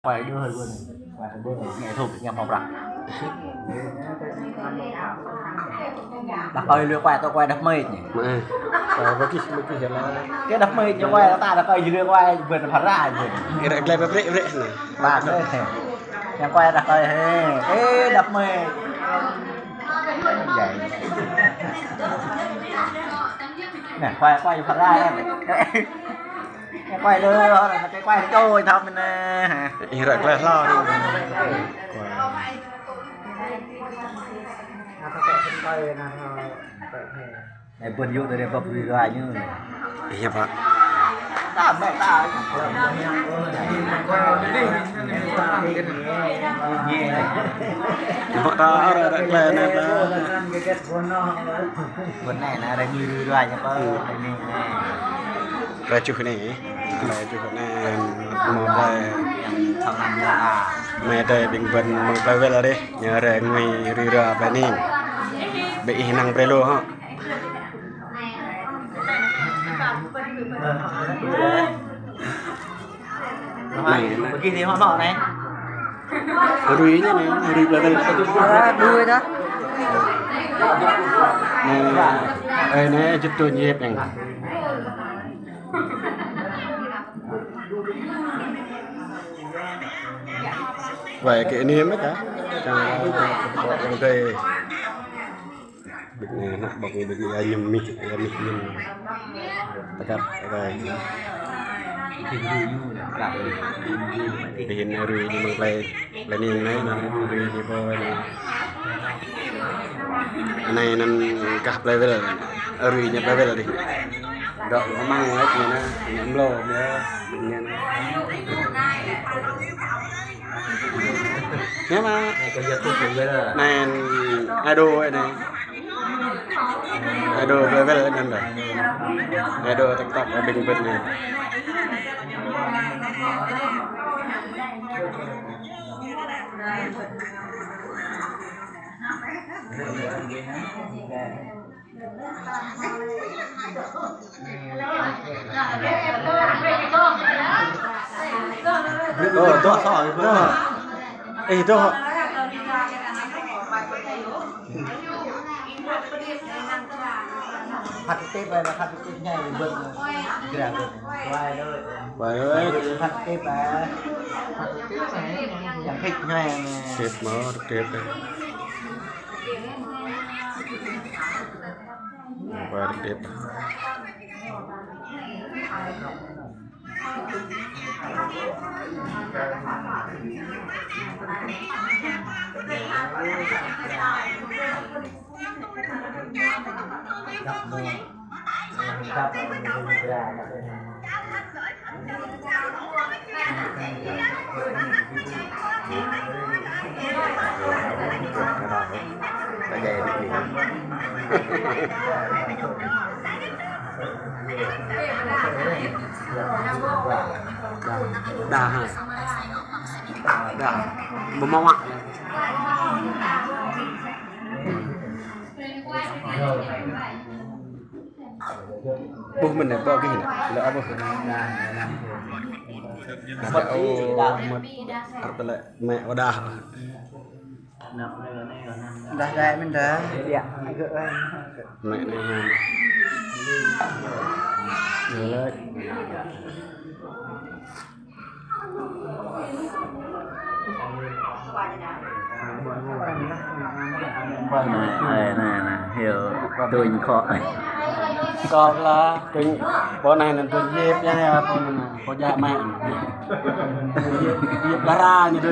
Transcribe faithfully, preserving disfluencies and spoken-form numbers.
Quay đuôi luôn. Quay đuôi, nghe thuộc, nghe màu bạc. Đah kơi lươn quay, tao quay đah mây nhỉ? Mă. Quay bơkih, bơkih ya lah. Cái đah mây ñu quay, ta đah kơi lươn quay, bơ̆n phara nhỉ? Ih, ră glai brĕ brĕ anai. Bạc đấy. Yang quay đah kơi hê. Ê, đah mây. Vậy. Nè, quay, quay phara em. Cái quay lơ, cái quay trôi thăm nè. Ih, ră glai hloh anai. Quay. Nè, bơ̆n yŭ tơlơi bưp rui rua ñu. Ih, ya, Pak. Ta mĕ ta. Ñu ta ră, ră glai anai ta. Bơ̆n anai, anai, ră rui rua ñu pơ, anai, anai. Ră čuh anai, ră čuh anai, mơ̆ plơi. Mơi adơi ƀing bơ̆n mơ̆ng plơi Wel dih, ñu ră ngui rui rua plơi Ning. Ƀing ih năng brơi lu hŏ. Anai, anai. Pơgih đi hŏ anai. Rui ñu anai, rui plơi Wel. Rui dah. Anai, ơ, anai, jut tui ñip yang. Wai, kơ anai mơ̆ kah? Kah, kah, kah, kah. Ƀing anai, ană ƀing, ƀing anai, ayam mih, ayam mih ñum. Tơkăt, tơkai. Ƀing anai rui ñu mơ̆ng plơi, plơi Ning anai, anai rui ñu pơ anai. Anai anŭn kah plơi Wel, rui ñu plơi Wel dih. Dŏ amăng lĕ ñu anai, ñu mlâo ñu, ñu anai. Anai mơ̆. Anai kơ YouTube Wel. Anai, Ado anai. Ado Wel anŭn dah. Ado TikTok ƀing bơ̆n anai. Ơ, dŏ, dŏ, dŏ. Ê, dŏ. Khăp tip ƀai, khăp tip ñai, bơ̆n. Ƀai ơi. Khăp tip ƀai. Yang khĕt ñai. Tip mơ̆, tip. Ƀai tip. Đa ha. Đa. Bơmơak. Ƀuh mơ̆n anai, ƀuh gih anai. Lĕ ƀuh. Mơ̆t, mơ̆t. Arăng lĕ mĕ wơ̆t đa. Dah dai mơ̆n dah. Mĕ anai ha. Ñu lĕ. Anai, anai, anai, anai, hyu, tuñ kŏ. Kŏ lah, tuñ, pô anai anŭn tuñ yip, yang ya, pô anŭn, pô jak mă. Yip, yip lara ñu tuñ.